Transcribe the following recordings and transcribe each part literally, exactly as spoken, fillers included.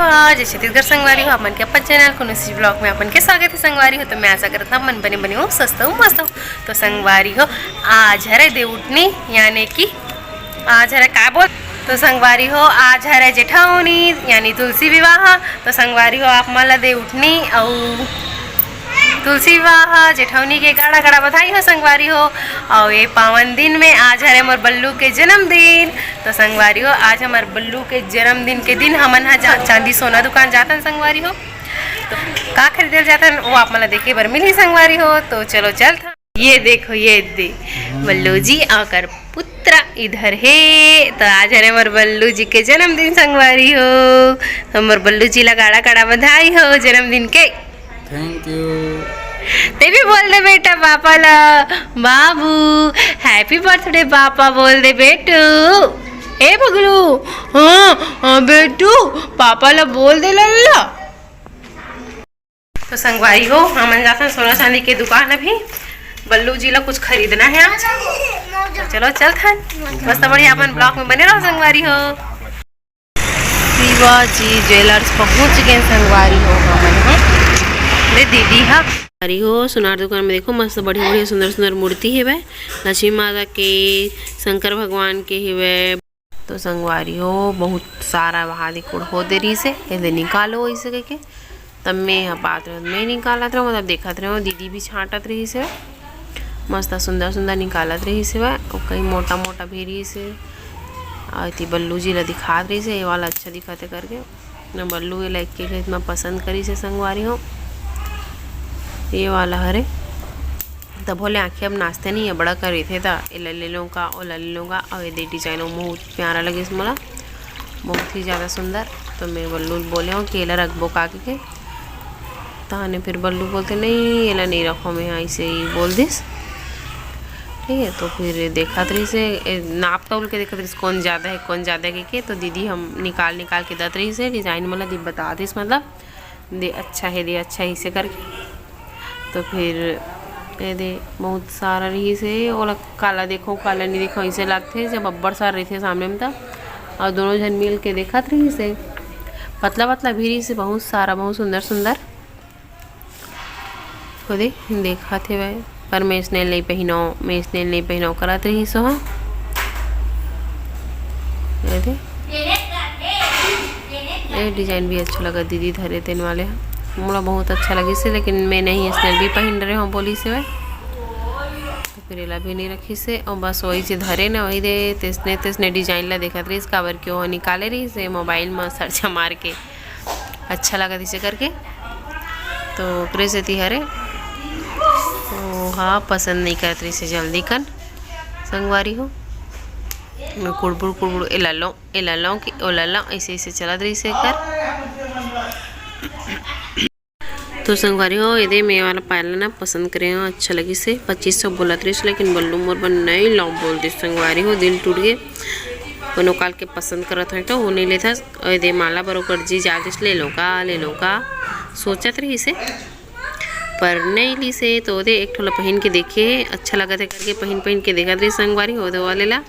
जय छत्तीसगढ़ संगवारी हो, आप मन के अपन चैनल कोनो सी ब्लॉग में आप मन के स्वागत है संगवारी हो। तो मैं आशा करत हूँ आप मन बने बने हो, स्वस्थ हो, मस्त हो। तो संगवारी हो, आज हरे देवउठनी, यानी कि आज हरे का बोल, तो संगवारी हो, आज हरे जेठौनी यानी तुलसी विवाह। तो संगवारी हो, आप मन ला देवउठनी अउ तुलसी विवाह जेठौनी के गाड़ा गाड़ा बधाई हो संगवारी हो। अउ ये पावन दिन में आज हरे मोर बल्लू के जन्मदिन। तो संगवारी हो, आज हमर बल्लू के जन्मदिन के दिन हमन ह जा-, चांदी सोना दुकान जाथन संगवारी हो। तो का खरीदे ल जाथन, वो आप मन ला देखे बर मिलही संगवारी हो। तो चलो चलथन। ये देखो, ये दे बल्लू जी अउ ओकर पुत्र इधर हे। तो आज हरे मोर बल्लू जी के जन्मदिन संगवारी हो। तो मोर बल्लू जी ला गाड़ा गाड़ा बधाई हो जन्मदिन के। Thank you. ते भी बोल दे बेटा पापा ला, बाबू, हैप्पी बर्थडे पापा बोल दे बेटू। ए बगलू, हाँ, हाँ बेटू, पापा ला बोल दे लल्ला। तो संगवारी हो, हमन जाथन सोना चांदी के दुकान अभी, बल्लू जी ला कुछ खरीदना है आज। तो चलो चलथन, मस्त बढ़िया अपन ब्लॉग में बने रहो संगवारी हो। शिवाजी ज्वेलर्स पहुंच गए संगवारी हो हमन ह। ले दीदी हा। संगवारी हो, सोनार दुकान में देखो, मस्त बढ़िया बढ़िया सुंदर सुंदर मूर्ति हेवय, लक्ष्मी माता के, शंकर भगवान के हेवय। तो संगवारी हो, बहुत सारा वहां दे कुड़ हो दे रहिस हे, एदे निकालो ऐसे कहिके। तब मैं ह पात रहे, मैं निकालत रहे, मतलब देखत रहे, दीदी भी छांटत रहिस हे। मस्त सुंदर सुंदर निकालत रहिस हे, अउ कई मोटा मोटा भी रहिस हे। अउ एती बल्लू जी ला दिखात रहिस हे, ये वाला अच्छा दिखत हे करके। न बल्लू ये ला एक एक म पसंद करिस हे संगवारी हो। ये वाला हरे। तभो ले आंखें अब नाचते नहीं है, बड़ा कर रहिथे ता, एला ले लूँ का, ओला ले लूँ का, अउ एदे डिजाइन बहुत प्यारा लगिस मोला, बहुत ही ज़्यादा सुंदर। तो मैं बल्लू ल बोले हूँ कि एला रखबो का के, तहाने फिर बल्लू बोलते, "नहीं, एला नहीं रखो, मैं ऐसे ही बोल दिस।" ठीक है, तो फिर देखत रहिस हे, ए, नाप तौल के देखत रहिस, कौन ज़्यादा है, कौन ज़्यादा है के, तो दीदी हम निकाल निकाल के दत रहिस हे, डिजाइन मोला दी बता दिस, मतलब, दे अच्छा है, दे अच्छा है, इसे करके। तो फिर ये दे बहुत सारा रहिस हे, ओला काला देखो, काला नहीं देखो, ऐसे लगथे जब अब्बड़ सारा रहिथे सामने में त। और दोनों झन मिल के देखत रहिस हे, पतला पतला भी रहिस हे, बहुत सारा, बहुत सुंदर सुंदर। खुदे देखत हे भाई, पर मैं इसने नहीं पहिनो, मैं इसने नहीं पहिनो करत रहिस हो। ये दे। ये डिजाइन भी अच्छा लगा दीदी धरे तेन वाले ह। मोला बहुत अच्छा लगिस हे, लेकिन मैं नहीं इसने भी पहिन रहे हो बोलिस हे। तो फिर एला भी नहीं रखिस हे, और बस वही से धरे न वही दे, तेसने तेसने डिजाइन ला देखत रहिस, काबर के वो निकाले रहिस हे मोबाइल में सर्च मार के, अच्छा लगा दिसे करके। तो ओकरे सेती हरे, तो हाँ, पसंद नहीं करत रहिस हे जल्दी कन संगवारी हो। कुड़बुड़ कुड़बुड़, एला लो, एला लो कि ओला लो, ऐसे ऐसे चलत रहिस हे एकर। तो संगवारी हो, एदे मैं वाला पायल ना पसंद करे हो, अच्छा लगिस हे। पच्चीस सौ बोलत रहिस, लेकिन बल्लू मोर बर नहीं लो बोल दिस संगवारी हो, दिल टूट गे। कोनो काल के पसंद करत होय तो वो नहीं लेथस। और एदे माला बर ओकर जी जातिस, ले लो का, ले लो का, सोचत रहिस हे, पर नहीं लिस हे। तो ओदे एक ठो ला पहिन के देखे, अच्छा लगत हे करके पहिन पहिन के देखत रहिस संगवारी हो, ओदे वाले ला।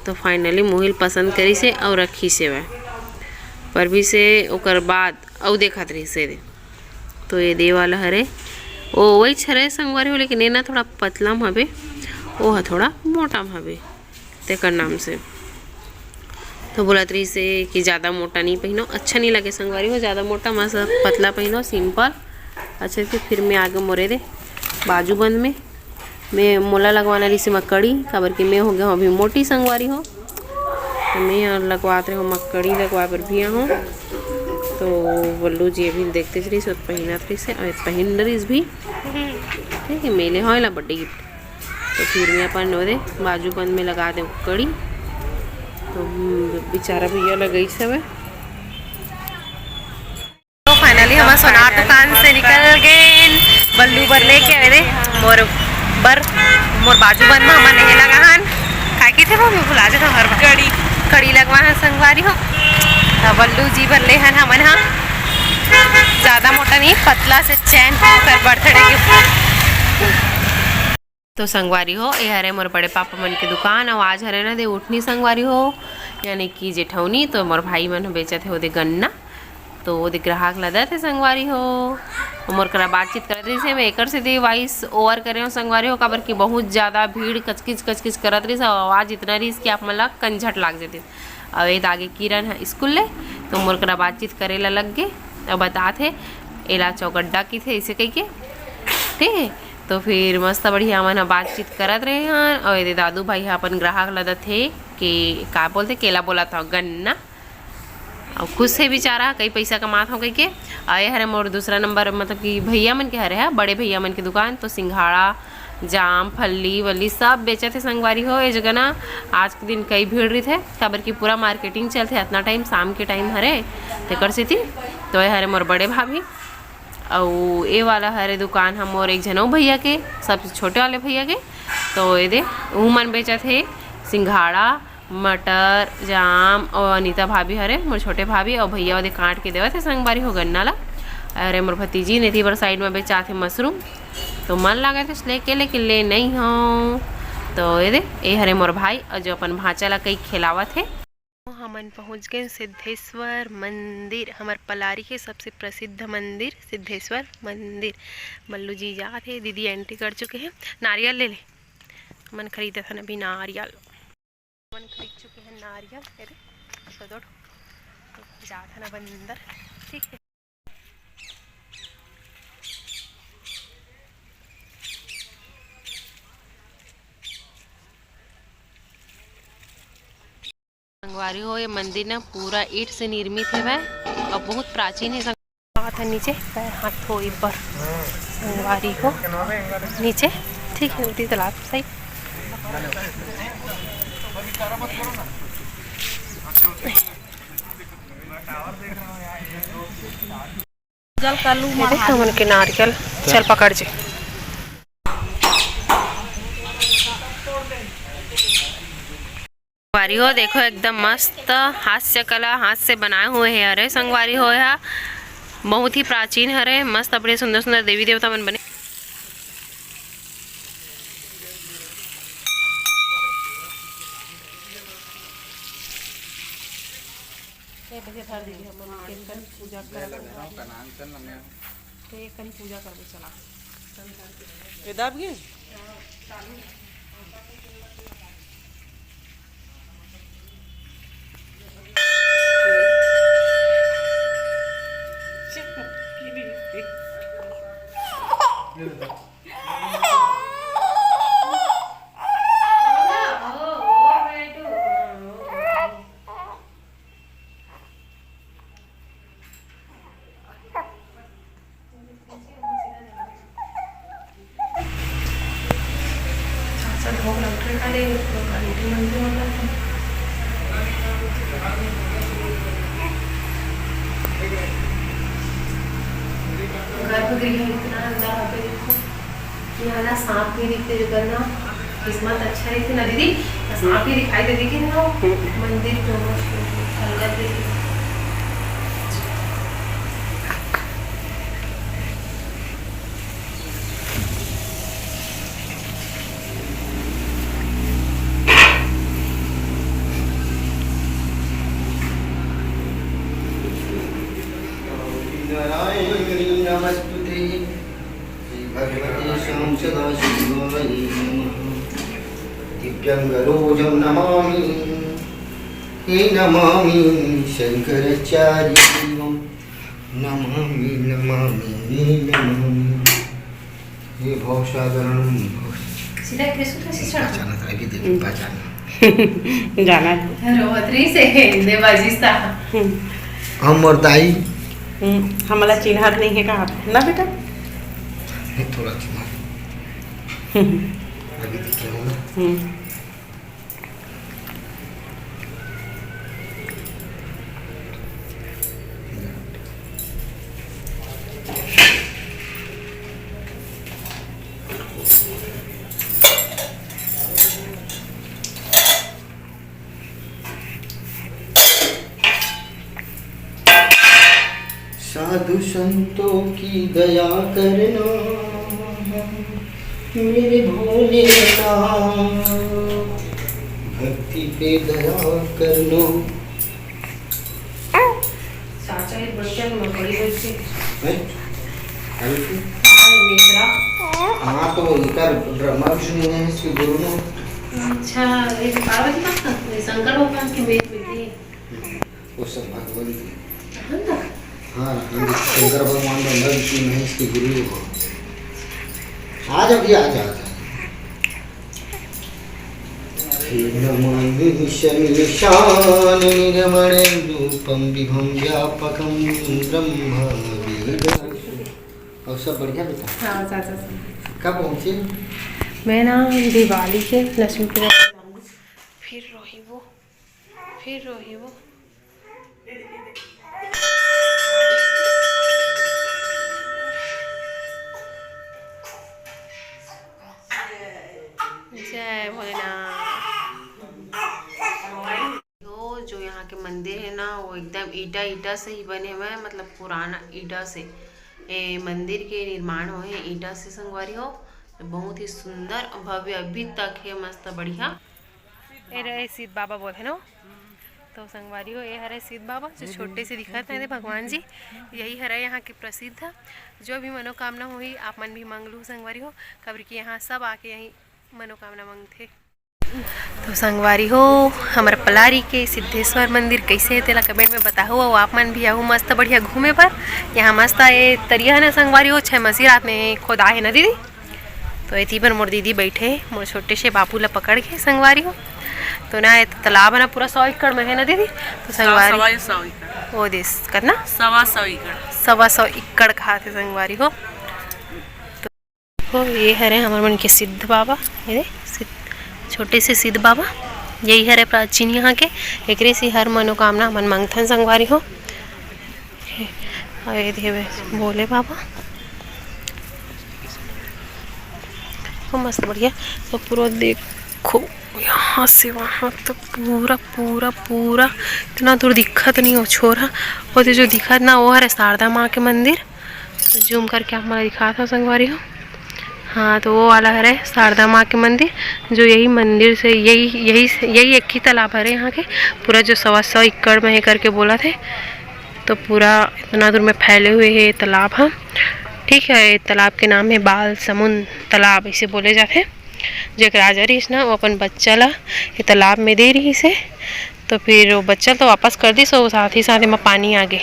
तो finally मोहिल पसंद करिस हे अउ रखिस हे वह। पर भी से ओकर बाद अउ देखत रहिस हे दे। तो ये दे वाला हरे, ओ वही हरे संगवारी हो, लेकिन ये ना थोड़ा पतला म हवे, ओ ह थोड़ा मोटा म हवे, तेकर नाम से। तो बोलत रहिस हे कि ज़्यादा मोटा नहीं पहिनो, अच्छा नहीं लगे संगवारी हो, ज़्यादा मोटा, मस्त पतला पहिनो, simple। अच्छा, तो फिर मैं आगे मोरे दे बाजू बंद में, मैं मोला लगवाना रहिस हे मकड़ी, काबर कि मैं हो गया हूँ अभी मोटी संगवारी हो, तो मैं ह लगवात रहे हूँ मकड़ी, लगवा बर भी आहूँ। तो बल्लू जी अभी देखते रहिस हे, पहिनत रहिस हे, अउ पहिन रहिस भी, ठीक है, मैं ले हूँ एला birthday gift। तो फिर मैं अपन ओदे बाजू बंद में लगा दे कड़ी। तो हम्म, बेचारा भैया लगइस हवे। तो finally हमन सोनार दुकान से निकल गेन, बल्लू बर लेके आए रे, मोर बर, मोर बाजू बंद में हमन नहीं लगा हन। का कहिथे वो, मैं भुला जाता हर बार। कड़ी। कड़ी लगवा हन संगवारी हो। तो बल्लू जी बर ले हन हमन हा, ज्यादा मोटा नहीं, पतला से चैन कर birthday gift। तो संगवारी हो, ये हरे मोर बड़े पापा मन के दुकान, अउ आज हरे ना दे उठनी संगवारी हो, यानी कि जेठौनी। तो मोर भाई मन बेचत हे ओदे गन्ना, तो वो दे ग्राहक लदत हे संगवारी हो, मोर करा बातचीत करत रहिस हे। मैं एकर सेती वॉइस ओवर करे हूँ संगवारी हो, काबर कि बहुत ज़्यादा भीड़ कचकिच कचकिच करत रहिस, आवाज़ इतना रहिस कि आप मन ला कंझट लाग जतिस। अब ए आगे किरण ह स्कूल ले, तो मोर करा बातचीत करे ला लग गे। अब बतात हे, एला चौगड्डा किथे, इसे कहिके, ठीक है। तो फिर मस्त बढ़िया मन ह बातचीत करत रहे हन, और ये दादू भाई ह अपन ग्राहक लदत हे कि का बोलते, केला बोला था, गन्ना। और खुश हे बेचारा, कई पैसा कमात हो कहिके। और ये हरे मोर दूसरा नंबर, मतलब कि भैया मन के हरे है, बड़े भैया मन के दुकान, तो सिंघाड़ा, जाम, फल्ली वल्ली सब बेचत हे संगवारी हो। ये जगह ना आज के दिन कई भीड़ रहिथे, काबर कि पूरा मार्केटिंग चलथे अतना टाइम, शाम के टाइम हरे, तेकर सेती। तो ये हरे मोर बड़े भाभी, अउ ए वाला हरे दुकान ह मोर एक झन अउ भैया के, सबसे छोटे वाले भैया के। तो ये दे, उमन बेचत हे सिंघाड़ा, मटर, जाम, और अनीता भाभी हरे, मोर छोटे भाभी, और भैया ओदे काट के देवत हे संगवारी हो गन्ना ला। अरे मोर भतीजी नेती बर साइड में बेचात हे मशरूम, तो मन लागत हे लेके, लेकिन ले नहीं हो। तो ये दे, ए हरे मोर भाई, और जो अपन भांचा ला कई खिलावत हे। हमन पहुंच गए सिद्धेश्वर मंदिर, हमर पलारी के सबसे प्रसिद्ध मंदिर सिद्धेश्वर मंदिर। मल्लू जी जात हे, दीदी एंट्री कर चुके हैं। नारियल ले ले, हमन खरीदत हन अभी नारियल। हमन खरीद चुके हैं नारियल, ये दे, तो दौड़ जात हन अब अंदर, ठीक है। संगवारी हो, ये मंदिर ना पूरा ईंट से निर्मित हवय और बहुत प्राचीन है। हाथ है नीचे, पैर हाथ धो ऊपर। संगवारी हो, नीचे, ठीक है, उतरी तालाब सही। जल का लू ये देख, हमन के नारियल, चल पकड़ जी। संगवारी हो, देखो, एकदम मस्त हास्य कला, हाथ से बनाए हुए हैं। अरे संगवारी हो, यह बहुत ही प्राचीन हरे, मस्त, बड़े सुंदर सुंदर देवी देवता मन बने। ये भैया धर दीजिए, हम लोग के कन पूजा कर, तो ये कन पूजा कर दे, चला। ये दाब गए? गर्भगृह इतना अंदर होके देखो, यहाँ ना सांप भी दिखते, जो करना किस्मत अच्छा रहिथे ना दीदी, तो सांप भी दिखाई देथे कि ना। हम्म। मंदिर के ओमा संगत भी। नारायणी नमस्तुते। श्री भगवते श्याम सदा शिवाय नमः। दिव्यंगरोजं नमामि, हे नमामि शंकराचार्य देवं। नमामि, नमामि, नमामि। ये भवसागरं भव- सीधा कृष्ण का शिष्य। पहचाना था, अभी देखिए, हम्म। पहचाना। जाना है। रोवत रही से देवाजीश था। हम्म। हम और दाई। हम्म, हमला चिन्हत नहीं है का आप? ना बेटा? नहीं, थोड़ा चिन्हा। हम्म। अभी दिखे हो ना? हम्म। साधु संतों की दया करना, मेरे भोलेनाथ, भक्ति पे दया करना। अरे, बच्चा तो मकोड़ी बच्चे। हैं? अरे, हाँ, तो इनका ब्रह्मा विष्णु महेश के गुरु ने। अच्छा, ये पार्वती माता, ये शंकर भगवान की मेज में थी। वो सब भगवान की। हाँ ना? हाँ, हाँ, शंकर भगवान ब्रह्मा विष्णु महेश के गुरु हो। आ जा भैया, आ जा, आ जा। नमामि शमीशाननिगमनं रूपं विभुं व्यापकं ब्रह्म वेद। और सब बढ़िया बेटा? हाँ, चाचा सब। कब पहुँचे? मैं ना दिवाली के लक्ष्मी पूजा के बाद। फिर रोही वो, फिर रोही वो। जय भोलेनाथ। हो, जो यहाँ के मंदिर है ना, वो एकदम ईटा, ईटा से ही बने हुए हैं, मतलब पुराना ईटा से। ए, मंदिर के निर्माण हुए हैं ईटा से, संगवारी हो। बहुत ही सुंदर और भव्य अभी तक है, मस्त बढ़िया। ए रहे सिद्ध बाबा बोलथे ना, तो संगवारी हो, ये हरे सिद्ध बाबा, जो छोटे से दिखत हे भगवान जी, यही हरे यहाँ के प्रसिद्ध। जो भी मनोकामना होही, आप मन भी मांग लू संगवारी हो, काबर कि यहाँ सब आके यही मनोकामना मांगथे। तो संगवारी हो, हमर पलारी के सिद्धेश्वर मंदिर कैसे हे, तेला comment में बताहू, अउ आप मन भी आहू मस्त बढ़िया घूमे बर। यहाँ मस्त ये तरिया है ना संगवारी हो, छह मसीरात में खोदा है ना दीदी। तो एती पर मोर दीदी बैठे, मोर छोटे से बापू ला पकड़ के संगवारी हो। तो ना, ये तालाब है ना, पूरा सौ एकड़ में है ना दीदी? तो संगवारी, सवा सौ एकड़। ओ देश, कितना? सवा सौ एकड़। सवा सौ एकड़ कहा थे संगवारी हो। तो हो, ये हरे हमर मन के सिद्ध बाबा, ये दे, सिद्ध, छोटे से सिद्ध बाबा, यही हरे प्राचीन यहाँ के। एकरे से हर मनोकामना हमन मांगथन संगवारी हो। अरे देवे भोले बाबा, ओ मस्त बढ़िया। तो पूरा देखो, यहाँ से वहाँ तक पूरा, पूरा, पूरा इतना दूर दिखत नहीं हो छोरा। वो जो दिखत ना, वो हरे शारदा माँ के मंदिर। Zoom करके आप मन ला दिखात हव संगवारी हो। हाँ, तो वो वाला हरे शारदा माँ के मंदिर, जो यही मंदिर से, यही, यही से, यही एक ही तालाब हरे यहाँ के, पूरा जो सवा सौ एकड़ में हे करके बोलथे। तो पूरा इतना दूर में फैले हुए हे तालाब ह। ठीक है, ये तालाब के नाम है बाल समुंद तालाब, इसे बोले जाथे। जो एक राजा रहिस ना, वो अपन बच्चा ला ये तालाब में दे रहिस हे, तो फिर वो बच्चा तो वापस कर दिस, वो साथ ही साथ एमा पानी आ गे,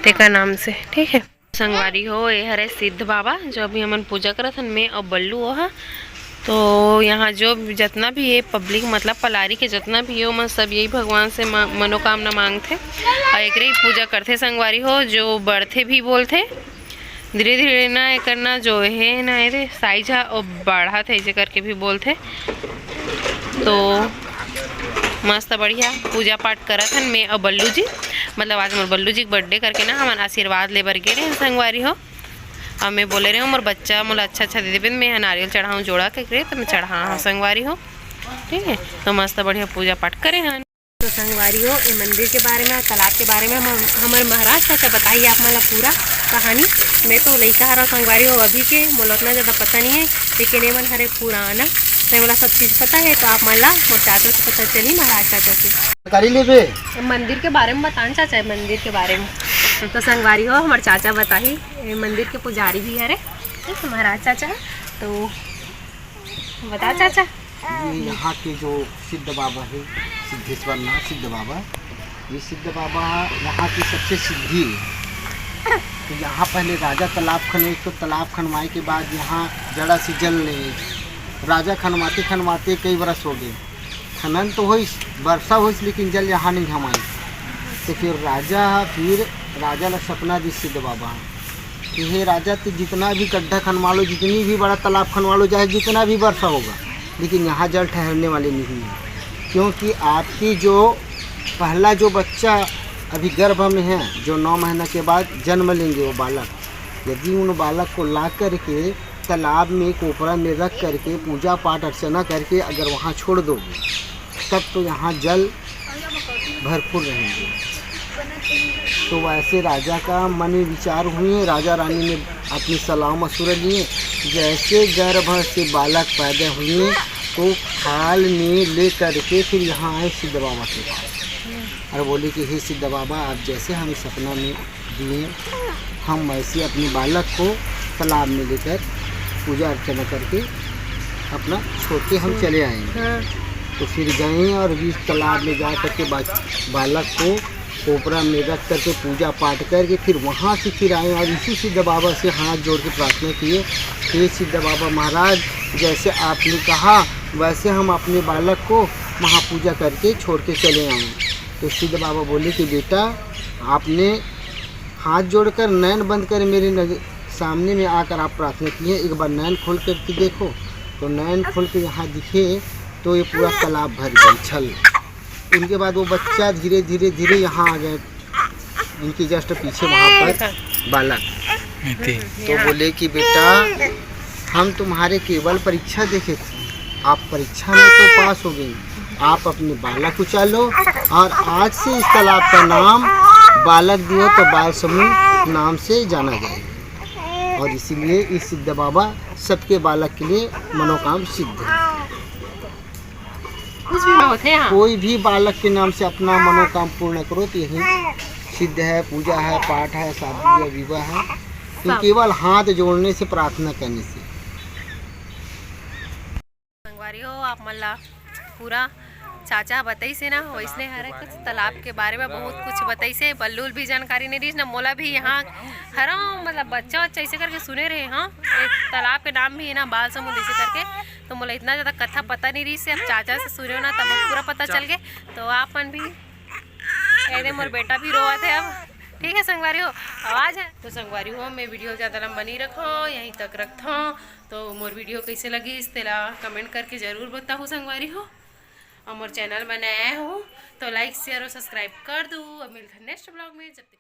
तेकर नाम से। ठीक है। संगवारी हो, ये हरे सिद्ध बाबा, जो अभी हमन पूजा करत हन, मैं अउ बल्लू ओहा। तो यहाँ जो जतना भी हे public, मतलब पलारी के जतना भी हे, ओमन सब यही भगवान से म-, मनोकामना मांगथे अउ एकरे ही पूजा करथे संगवारी हो। जो बढ़थे भी बोलथे, धीरे धीरे ना एकर ना जो हे ना, एदे size ह ओ बढ़त हे, जे करके भी बोलथे। तो मस्त बढ़िया पूजा पाठ करत हन मैं अउ बल्लू जी। मतलब आज मोर बल्लू जी के birthday करके ना हमन आशीर्वाद ले बर गे रहेन संगवारी हो। अउ मैं बोले रहे हूँ, मोर बच्चा मोला अच्छा अच्छा दे देबे, मैं ह नारियल चढ़ाऊँ जोड़ा के करे, तो मैं चढ़ा हूँ संगवारी हो। ठीक है, तो मस्त बढ़िया पूजा पाठ करे हन। तो संगवारी हो, ये मंदिर के बारे में, तालाब के बारे में हम, हमर महाराज चाचा बताही आप मन ला पूरा कहानी। मैं तो लइका हरा संगवारी हो अभी के, मोला उतना ज़्यादा पता नहीं है, लेकिन ये मन हरे पुराना, तो मोला सब चीज़ पता है। तो आप मन ला मोर चाचा से पता चली, महाराज चाचा से। करी लेबे। मंदिर के बारे में बतान चाचा, मंदिर के बारे में। तो संगवारी हो, हमर चाचा बताही, ये मंदिर के पुजारी भी हरे, ठीक है, महाराज चाचा। तो बता चाचा। ये यहाँ के जो सिद्ध बाबा है, सिद्धेश्वर नाथ सिद्ध बाबा, ये सिद्ध बाबा यहाँ की सबसे सिद्धि है। तो यहाँ पहले राजा तालाब खनवाए, तो तालाब खनवाए के बाद यहाँ जड़ा से जल ले, राजा खनवाते खनवाते कई बरस हो गए। खनन तो होइस, वर्षा होइस, लेकिन जल यहाँ नहीं हमाइस। तो फिर राजा, फिर राजा ला सपना दिस सिद्ध बाबा कि हे राजा, तू जितना भी गड्ढा खनवा लो, जितनी भी बड़ा तालाब खनवा लो, चाहे जितना भी वर्षा होगा, लेकिन यहाँ जल ठहरने वाले नहीं है, क्योंकि आपकी जो पहला जो बच्चा अभी गर्भ में है, जो नौ महीना के बाद जन्म लेंगे वो बालक, यदि उन बालक को ला करके तालाब में, कोपरा में रख करके पूजा पाठ अर्चना करके अगर वहाँ छोड़ दोगे, तब तो यहाँ जल भरपूर रहेंगे। तो वैसे राजा का मन में विचार हुए, राजा रानी ने अपनी सलाह मशवरा लिए, जैसे गर्भ से बालक पैदा हुए तो थाल में ले करके फिर यहाँ आए सिद्ध बाबा के पास और बोले कि हे सिद्ध बाबा, आप जैसे हमें सपना में दिए, हम वैसे अपने बालक को तालाब में लेकर पूजा अर्चना करके अपना छोड़ के हम चले आएंगे। हाँ। तो फिर गए और इस तालाब में जा करके बा-, बालक को कोपरा में रख करके पूजा पाठ करके फिर वहाँ से फिर आए और इसी सिद्ध बाबा से हाथ जोड़ के प्रार्थना किए, "हे सिद्ध बाबा महाराज, जैसे आपने कहा वैसे हम अपने बालक को वहाँ पूजा करके छोड़ के चले आए।" तो सिद्ध बाबा बोले कि बेटा, आपने हाथ जोड़कर नैन बंद कर मेरे नज-, सामने में आकर आप प्रार्थना किए, एक बार नैन खोल करके देखो। तो नैन खोल के यहाँ दिखे तो ये पूरा तालाब भर गई छल। उनके बाद वो बच्चा धीरे धीरे धीरे यहाँ आ गए, इनके जस्ट पीछे वहाँ पर बालक। तो बोले कि बेटा, हम तुम्हारे केवल परीक्षा देखे थे, आप परीक्षा में तो पास हो गई, आप अपने बालक को चालो और आज से इस तालाब का नाम बालक दियो तो बाल समूह नाम से जाना जाए। और इसीलिए इस सिद्ध बाबा सबके बालक के लिए मनोकाम सिद्ध है। कुछ भी होते हैं। कोई भी बालक के नाम से अपना मनोकाम पूर्ण करो तो यही सिद्ध है, पूजा है, पाठ है, शादी है, विवाह है, तो सब। केवल हाथ जोड़ने से, प्रार्थना करने से। संगवारी हो, आप मन ला पूरा चाचा बताइस हे ना, वैसने हरे कुछ तालाब के बारे में बहुत कुछ बताइस हे। बल्लू ल भी जानकारी नहीं रहिस ना, मोला भी यहाँ हर, मतलब, बच्चा वच्चा ऐसे करके सुने रहे, हाँ, एक तालाब के नाम भी है ना, बाल समुंद ऐसे करके। तो मोला इतना ज़्यादा कथा पता नहीं रहिस हे, अब चाचा से सुने ना, तब पूरा पता चल गए। तो आप मन भी, ए दे, मोर बेटा भी रोवत हे अब। ठीक है संगवारी हो, आवाज़ है। तो संगवारी हो, मैं वीडियो ज़्यादा लंबा नहीं रखो, यहीं तक रखता हूँ। तो मोर वीडियो कैसे लगिस तेला कमेंट करके जरूर बताहू संगवारी हो। और मोर चैनल में नया हो तो लाइक, शेयर और सब्सक्राइब कर दू। अब मिलते हैं नेक्स्ट ब्लॉग में, जब तक